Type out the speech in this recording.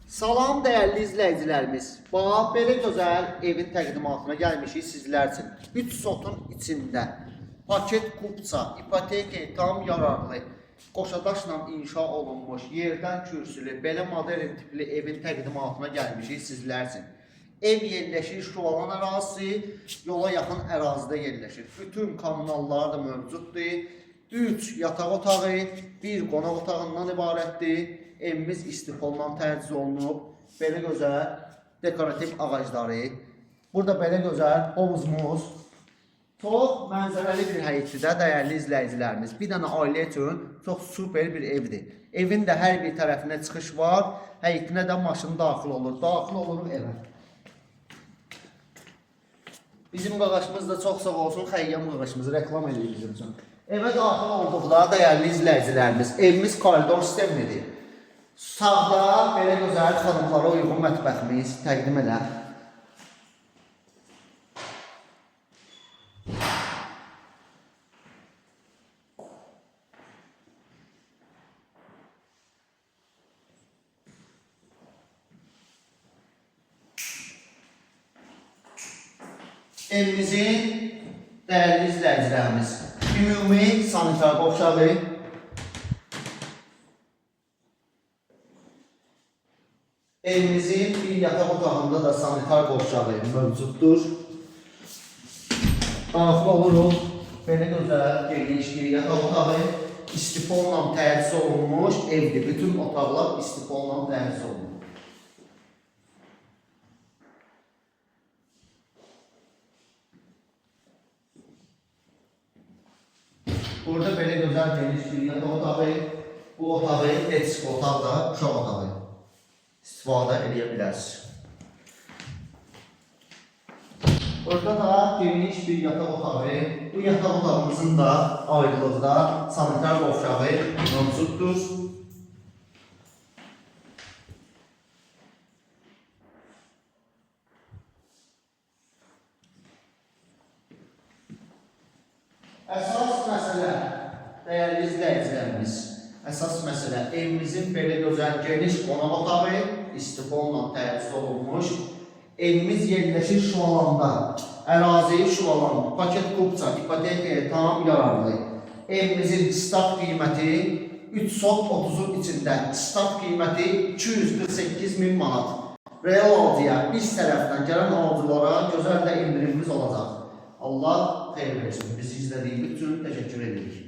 Salam dəyərli izləyicilərimiz. Bax, belə gözəl evin təqdimatına gəlmişik sizlər üçün. 3 sotun içində paket kupça, ipotekaya tam yararlı, qoşadaşla inşa olunmuş, yerdən kürsülü, belə modern tipli evin təqdimatına gəlmişik sizlər üçün. Ev yerləşir Şuvalan ərazisi, yola yaxın ərazidə yerləşir. Bütün kommunallar da mövcuddur. 3 yataq otağı, 1 qonaq otağından ibarətdir. Evimiz istifolla təchiz olunub. Belə gözəl dekorativ ağacları. Burada belə gözəl hovuzumuz. Çox mənzərəli bir həyətdir də dəyərli izləyicilərimiz. Bir dənə ailə üçün çox super bir evdir. Evin də hər bir tərəfinə çıxış var. Həyətinə də maşın daxil olur. Daxil oluruq evə. Bizim qaqaşımız da çox sağ olsun, Xəyyam qaqaşımız reklam eləyir bizim üçün. Evə daxil olduqda dəyərli izləyicilərimiz, evimiz koridor sistemlidir. Sağda belə gözəl xanımlara uyğun mətbəximiz təqdim elə. Evimizin dəyərli izləyicilərimiz, ümumi sanitar qovşağı, evimizin bir yataq otağında da sanitar qovşağı mövcuddur. Daxil oluruq. Belə gözəl, geniş bir yataq otağı, istifonla təchiz olunmuş evdir. Bütün otaqlar istifonla təchiz olunub. Burada belə gözəl geniş bir yataq otağı, bu otağı desk otaq da, uşaq otağı istifadə edə bilərsiniz. Burada da geniş bir yataq otağı. Bu yataq otağımızın da ayrılıqda sanitar qovşağı mövcuddur. Əsas məsələ, dəyərli izləyicilərimiz, əsas məsələ evimizin belə gözəl geniş qonaq otağı istifonla təchiz olunmuş. Evimiz yerləşir Şuvalanda. Ərazi Şuvalan, paket kupça, ipotekaya tam yararlı. Evimizin start qiyməti 3 sot 30-un içində start qiyməti 248 min manat. Real alıcıya, biz tərəfdən gələn alıcılara gözəl də endirimimiz olacaq. Allah xeyir versin. Bizi izlədiyiniz üçün təşəkkür edirik.